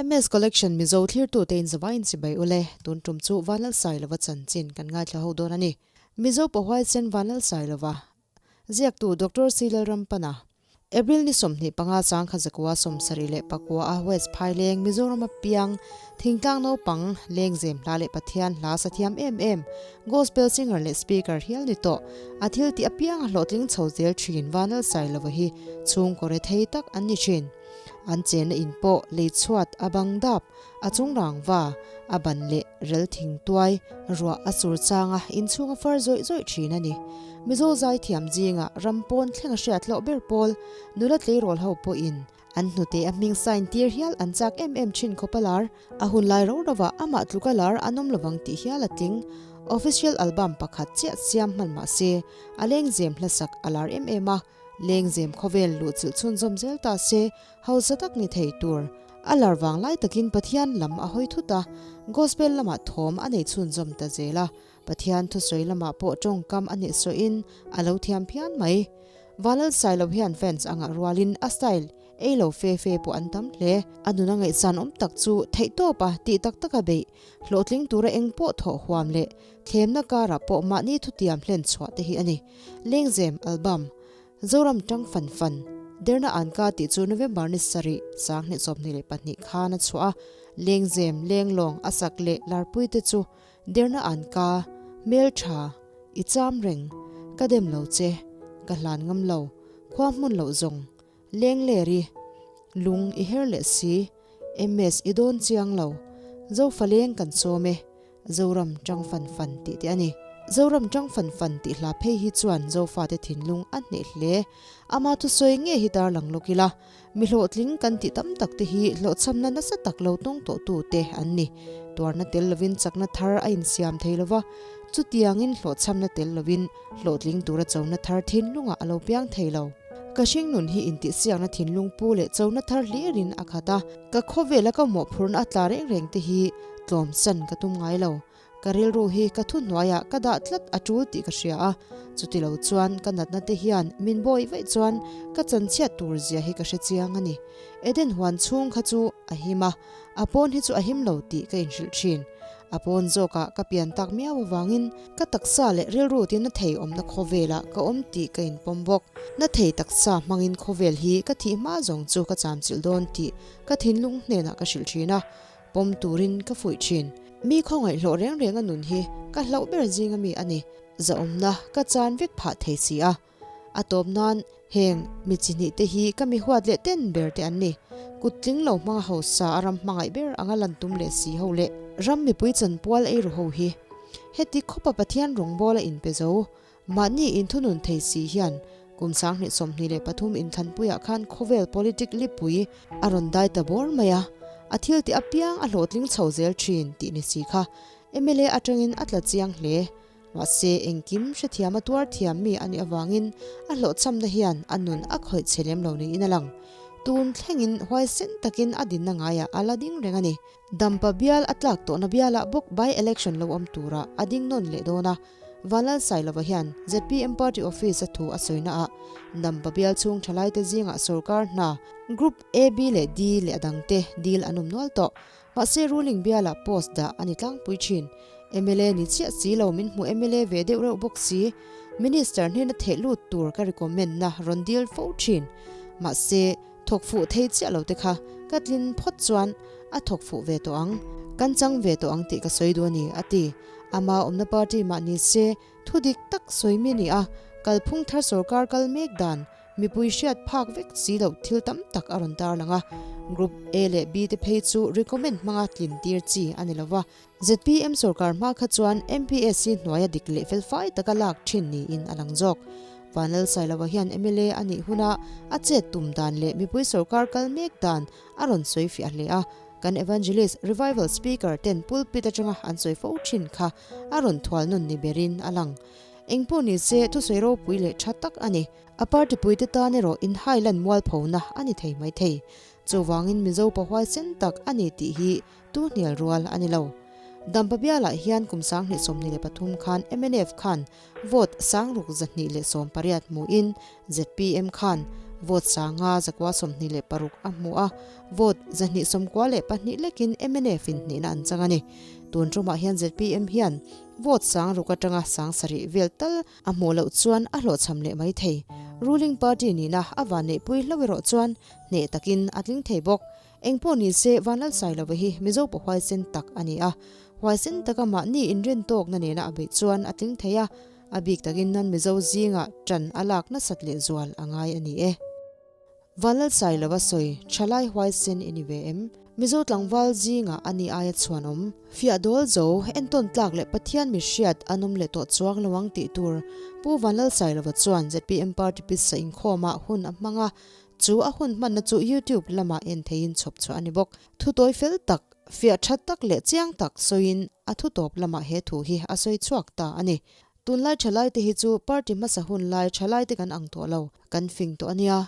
MS Collection Mizo thlirtute in zavaiin chibai ule, tun tum chu Vanlalsailova chanchin kan ngaithla ho dawn a ni. Mizo Pahuaisen Vanlalsailova ziaktu Doctor C Lalrampana, April ni 25 changkha zakua 74 a West Phaileng Mizoram a piang thingtlang naupang lengzem hla leh Pathian hla sa thiam em em Gospel singer leh speaker hial ni tawh a thil tih apiang a hlawhtling chho zel thin Vanlalsailova hi chhungkaw rethei tak an ni thin. An chenna in pawh lei chhuat a bang dap, a chung rangva, a ban leh rel thing tuai, ruah a sur chang a, inchhung a far zawih zawih thin a ni. Mizo zaithiam zinga ram pawn thleng a hriat loh ber pawl, nula tleirawl ho pawhin an hnute a hming sign tir hial an chak em em thin khawp a lar. A hun lai ro rovah amah tluka lar an awm lovang tih hial a tling. Official album pakhat chiah siam hman mah se, a lengzem hlasak a lar em em a. Lengzem khawvel luhchilh chhunzawm zel ta se, hausa tak ni thei tur. A lar vang lai takin Pathian lam a hawi thut a, Gospel lamah thawm a nei chhunzawm ta zel a, Pathian thusawi lamah pawh tawngkam a hnehsawhin a lo thiam phian mai. Vanlal Sailo hian fans a ngah rualin a style ei lo fe fe pawh an tam hle. A nuna ngaihsan awm tak chu theihtawpa tih tak taka beih, hlawhtling tura eng pawh thawh huam leh thlemna karah pawh mahni thutiam hlen chhuah te hi a ni. Lengzem Album, Zoram Tang Fan Fan, Derna Anka tih chu November ni sarih, 2022 khan a chhuah a, Lengzem, Lenglawng, a sak leh Larpui te chu Derna Anka, Hmeltha, I cham reng, Ka dem lo che, Ka hlan ngam lo, Khua hmun loh zawng, Lengleri, Lung i her leh si, MS i dawn chiang lo, Zofa leng kan sawm e, Zoram tang fan fan tih te a ni. Zoram tang fan fan tih hla phei hi chuan Zofate thinlung a hneh hle. Ama thusawi nge hi tarlang lawk ila, mi hlawhtling kan tih tam tak te hi hlawhchhamna nasa tak lo tawng tawhtu te an ni. Tuarna tel lovin chakna thar a insiam thei lova, chutiangin hlawhchhamna tel lovin hlawhtling tura chona thar thinlungah a lo piang thei lo. Ka hringnun hi intihsiakna thinlung pu leh chona thar hlirin a khat a, ka khawvela ka mawhphurna a tla reng reng te hi tlawmsan ka tum ngai lo. Ka rilru hi ka thuhnuaiah ka dah tlat a tul tih ka hria a, chutilo chuan ka natna te hian min bawi vaih chuan ka chanchhiat tur zia hi ka hre chiang a ni. Eden huan chhung kha chu a him a, a pawn hi chu a him lo tih ka inhrilh thin. A pawn zawkah ka pian tak miau avangin ka taksa leh rilru tin na thei awmna khawvelah ka awm tih ka inpawm bawk. Na thei taksa hmangin khawvel hi ka thih hma zawng chu ka chamchilh dawn tih ka thinlung hnenah ka hrilh thin a, pawm turin ka fuih thin. Mi khawngaihhlawh reng reng a nun hi ka hlauh ber zinga mi a ni. Zahawmna ka chan vek phah thei si a. A tawp nan heng mi chi hnih te hi ka mi huat leh ten ber te an ni. Kut tling lo hmanga hausa a ram hmangaih ber anga lan tum leh si ho leh ram mipui chanpual ei ru ho hi. Heti khawpa Pathian rawngbawla inpe zo, mahni inthunun thei si hian kum 2023 inthlanpuiah khan khawvel politic lipui a rawn dai ta bawr mai a, a thil tih apiang a hlawhtling chho zel thin tih ni si kha mla atangin a tla chiang hle. Mahse, engkim hrethiam a tuar thiam mi a nih avangin a hlawhchhamna hian a nun a khawih chhe lem lo niin a lang. Tun thlengin huaisen takin a dinna ngaiah a la ding reng a ni. Dampa bial a tlak tawhna bialah bawk by-election lo awm turah a ding nawn leh dawn a. Vanlal Sailova hian zpm party office a thu a sawina ah Dampa bial chhung thalaite zingah sorkar hna Group A, B leh D leh a dangte dil an awm nual tawh. Mahse ruling bialah post dah a ni tlangpui thin. Mla ni chiah si lo min hmu mla ve deuh reuh bawk si. Minister hnena theh lut tur ka recommend na rawn deal fo thin. Mahse thawk fuh thei chiah lo te kha ka tlin phawt chuan a thawk fuh ve tawh ang. Kan chang ve tawh ang tih ka sawi duh a ni, a ti. Ama awmna party mah ni se thu dik tak sawi mi ni a, kalphung thar sorkar kal mek dan Mipui hriat phak vek si loh thil tam tak a rawn tarlang a, Group A leh B te phei chu recommend hmanga tlin tir chi a ni lova. Zpm sorkar hma kha chuan MPSC hnuaia dik leh felfai taka lak thin niin a lang zawk. Vanlal Sailova hian mla a nih huna a chet tum dan leh mipui sorkar kal mek dan a rawn sawi fiah hle a, kan Evangelist Revival Speaker ten pulpit atanga an sawi fo thin kha a rawn thual nawn ni berin a lang. Engpawh ni se thusawi ropui leh tha tak a ni. A party puite tan erawh in highland mualphona a ni thei mai thei. Chuvangin Mizo pa huaisen tak a ni tih hi tu hnial rual a ni lo. Dampa bialah hian kum 2023 khan mnf khan vote 6218 hmuin zpm khan Vote 5 126 a hmu a, vote 292 lekin mnf in hnehna an chang a ni. Tun tumah hian zpm hian vote 6,000 atanga 7,000 vel tal a hmuh loh chuan a hlawhchham leh mai thei. Ruling party nihna a vanneihpui hlauh erawh chuan hneh takin a tling thei bawk. Engpawh ni se Vanlalsailova hi Mizo pawh huaisen tak a ni a. Huaisen taka mahni inrin tawkna nena a beih chuan a tling thei a, a bik takin nan Mizo zingah ṭan a lak nasat leh zual a ngai a ni e. Vanlalsailova sawi ṭhalai huaisen i ni ve em? Mizo tlangval zingah a ni aia chhuanawm. Fiah dawl zo, entawn tlak leh Pathian mi hriat an awm leh tawh chuang lo ang tih tur Pu Vanlalsailova chuan zpm party pisa inkhawmah hun a hmang a, Chu a hun hmanna chu YouTube lamah en theiin chhawp chhuah a ni bawk. Thu tawi fel tak, fiah tha tak leh chiang tak sawiin a thu tawp lamah he thu hi a sawi chhuak ta a ni. Tunlai thalaite hi chu party hmasa hun lai thalaite kan ang tawh lo, kan fing tawh a nia.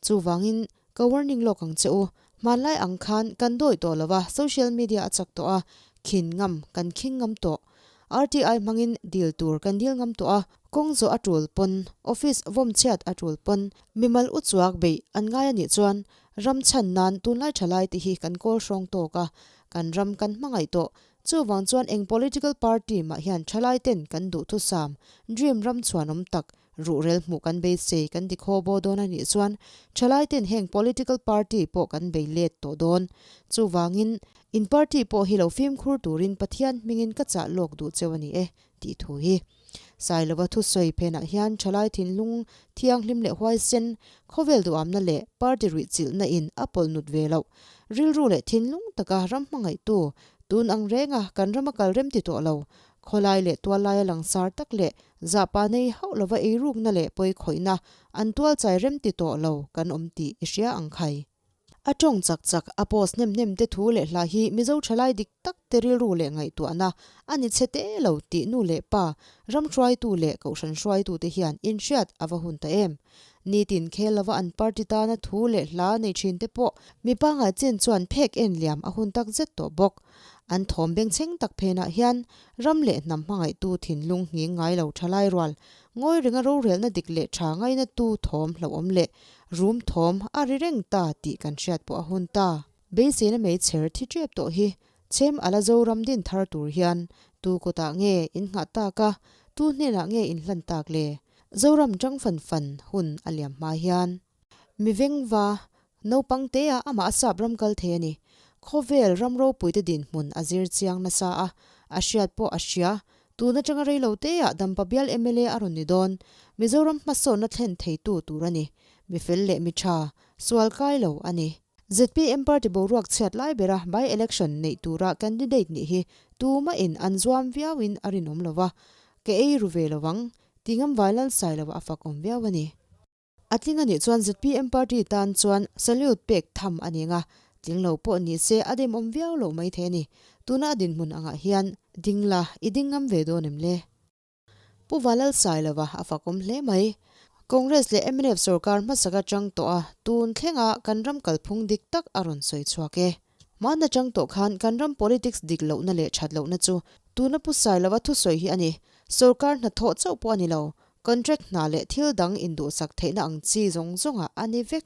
Chuvangin ka warning lawk ang che u. Hmanlai ang khan kan dawi tawh lo a, social media a chak tawh a, khin ngam kan khing ngam tawh. RTI hmangin dil tur kan dil ngam tawh a, kawng zawh a tul pawn, office vawm chhiat a tul pawn, mimal u chuak beih an ngai a nih chuan ram chhan nan tunlai thalai te hi kan kawl hrawng tawk a, kan ram kan hmangaih tawh. Chuvang chuan eng political party mah hian thalai ten kan duhthusam, dream ram chhuanawm tak, ruhrel hmuh kan beisei kan ti khaw baw dawn a nih chuan thalai ten heng political party pawh kan bei let tawh dawn. Chuvangin In party pawh hi lo fimkhur turin Pathian hmingin ka chah lawk duh cheu a ni e, tih thu hi. Sailova thusawi phenah hian thalai thinlung thianghlim leh huaisen, khawvel duhamna leh party ruihchilhna in a pawlh nut ve loh, rilru leh thinlung taka ram hmangaihtu, tun ang renga kan rama kal rem ti tawh lo, khawlai leh tuallaia langsar tak leh zahpa nei hauh lova eirukna leh pawikhawihna an tualchai rem ti tawh lo kan awm tih i hria ang khai. A tawng chak chak, a post hnem hnem te thu leh hla hi Mizo thalai dik tak te rilru leh ngaihtuahna a ni chhe te lo tih nu leh pa, ram hruaitu leh kohhran hruaitu te hian inhriat a va hun ta em. Nitin khel lova an party tana thu leh hla nei thin te pawh mi pangngai chin chuan phek en liam a hun tak zet tawh bawk. An thawm bengchheng tak phenah hian ram leh hnam hmangaihtu thinlung nghing ngai lo thalai rual, ngawi ringa rorelna dik leh tha ngainatu thawm hlauhawm leh Rum thawm a ri reng ta tih kan hriat pawh a hun ta. Beiseina meichher thi tep tawh hi chem a la Zoram din thar tur hian tu kutah nge in nghah tak a, tu hnenah nge in hlan tak le? Zoram tang fan fan hun a liam hma hian. Mi vengva naupang te ah amah a sap ram kal thei a ni. Khawvel ram ropuite dinhmun a zir chiang nasa a, a hriat pawh a hria. Tun atanga reilo teah Dampa bial mla a rawn ni dawn. Mizoram hmasawnna thlen theitu tur a ni. Mi fel leh mi tha, sual kai lo a ni. Zpm party boruak chhiat lai bera by election neih tura candidate nih hi tumahin an zuam viauin a rinawm lo va, ka ei ru ve lo ang, ti ngam Vailan Sailova a fakawm viau a ni. A tling a nih chuan zpm party tan chuan salute pek tham a ni nga, tling lo pawh ni se a demawm viau loh mai thei a ni. Tuna a dinhmun angah hian ding la, i ding ngam ve dawn em le? Pu Valalsailova a fakawm hle mai. Congress leh mnf sorkar hmasak atang tawh a tun thlenga kan ram kalphung dik tak a rawn sawi chhuak e. Hmana chang tawh khan kan ram politics dik lohna leh that lohna chu tuna Pu Sailova thusawi hi a ni. Sorkar hnathawh chauh pawh a ni lo, contract hna leh thil dang induhsak theihna ang chi zawng zawngah a ni vek.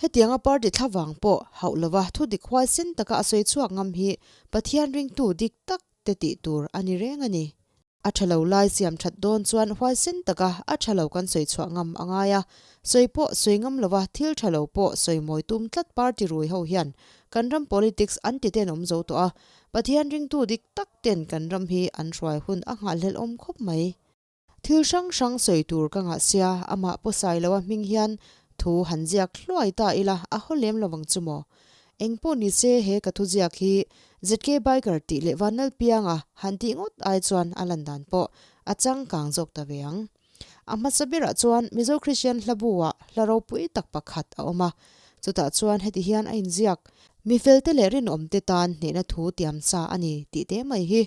Hetianga party thlavang pawh hauh lova thudik huaisen taka a sawi chhuak ngam hi Pathian ringtu dik tak te tih tur a ni reng a ni. A tha lo lai siam that dawn chuan huaisen taka a tha lo kan sawi chhuah ngam a ngai a, sawi pawh sawi ngam lova thil tha lo pawh sawi mawi tum tlat party rui ho hian kan ram politics an ti ten awm zo tawh a, Pathian ringtu dik tak ten kan ram hi an hruai hun a nghahhlelh awm khawp mai. Thil hrang hrang sawi tur ka ngah sia, amah pawh sai lo a hming hian thu han ziak hluai ta ila a haw lem lo vang chu maw? Engpawh ni se he ka thuziak hi ZK Biker tih leh Vanlalpianga han tih ngawt ai chuan a lan dan pawh a changkang zawk ta ve ang. A hmasa berah chuan Mizo Kristian hlabu ah hla ropui tak pakhat a awm a, chutah chuan heti hian a inziak, Mi felte leh rinawmte tan hnehna thu tiam sa a ni tih te mai hi.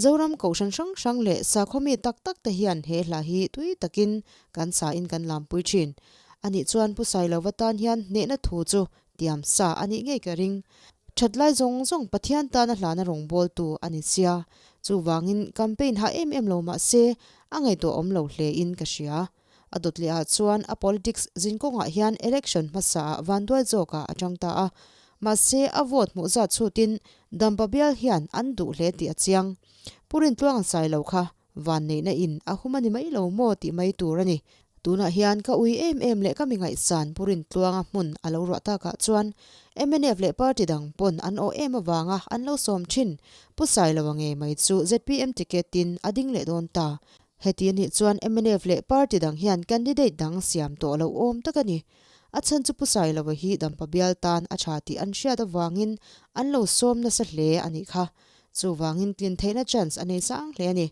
Zoram kohhran hrang hrang leh sakhaw mi tak tak te hian he hla hi tui takin kan sa in kan lampui thin. Anih chuan Pu Sailova tan hian hnehna thu chu tiam sa a nih ngei ka ring. That lai zawng zawng Pathian tana hlana rawngbawltu a ni sia. Chuvangin campaign hah em em lo mah se a ngaihtuah awm lo hle in ka hria. A dawt leh ah chuan a politics zinkawngah hian election hmasa ah vanduai zawkah a tang ta a. Mahse, a vote hmuh zat chhutin Dampa bial hian an duh hle tih a chiang. Pu Rintluanga Sailo kha vanneihna in a hum a ni mai lo maw tih mai tur a ni. Tunah hian ka ui em em leh ka mi ngaihsan Pu Rintluanga hmun a lo ruah takah chuan mnf leh party dang pawn an awh em avanga an lo sawm thin. Pu Sailoa ngei mai chu zpm ticket in a ding leh dawn ta. Heti anih chuan mnf leh party dang hian candidate dang siam tawh loh awm tak a ni. A chhan chu Pu Sailoa hi Dampa bial tan a tha tih an hriat avangin an lo sawm nasa hle a nih kha. Chuvangin tlin theihna chance a nei sang hle a ni.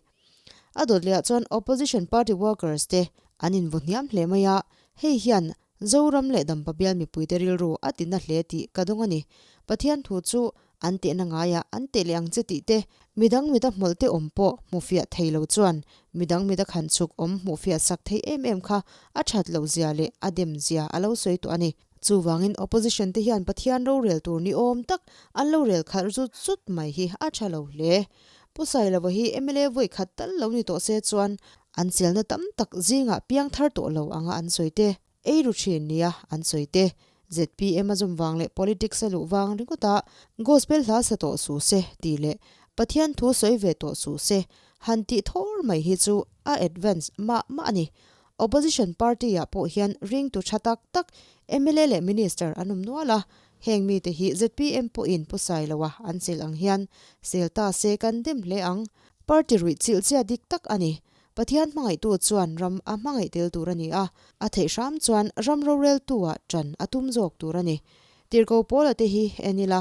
A dawt lehah chuan opposition party workers te an invaw hniam hle mai a, hei hian Zoram leh Dampa bial mipuite rilru a tina hle tih ka dawng a ni. Pathian thu chu an tehna ngaiah an teh leh ang che tih te, midang mita hmawlh te awm pawh hmuhfiah thei lo chuan midang mita khan chhuk awm hmuhfiah sak thei em em kha a that loh zia leh a dem zia a lo sawi tawh a ni. Chuvangin opposition te hian Pathian rorel tur ni awm tak an lo rel khalh zut zut mai hi a tha lo hle. Pu Sailova hi mla vawi khat tal lo ni tawh se chuan an chelna tam tak zingah piang thar tawh lo anga an sawi te, ei ru thin nia an sawi te. Zpm a zawm vang leh politics a luh vang ringawta gospel hla sa tawh suh se tih leh Pathian thu sawi ve tawh suh se han tih thawr mai hi chu a advance mah mah a ni. Opposition party ah pawh hian ringtu tha tak tak mla leh minister an awm nual a, heng mite hi zpm pawhin Pu Sailoa an sel ang hian sel ta se kan dem hle ang. Party ruih chilh chia dik tak a ni. Pathian hmangaihtu chuan ram a hmangaih tel tur a ni a, a theih hram chuan ram roreltu ah tan a tum zawk tur a ni. Tirhko Paula te hi en ila,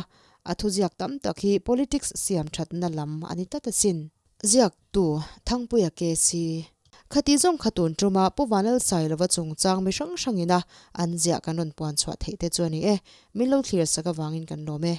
a thuziak tam tak hi politics siam thatna lam a ni tlat asin. Ziaktu, Thangpuia KC. Khati zawng kha tun tuma Pu Vanlalsailova chungchang mi hrang hrangina an ziah kan rawn puan chhuah theih te chu a ni e. Min lo thlir sak avangin kan lawm e.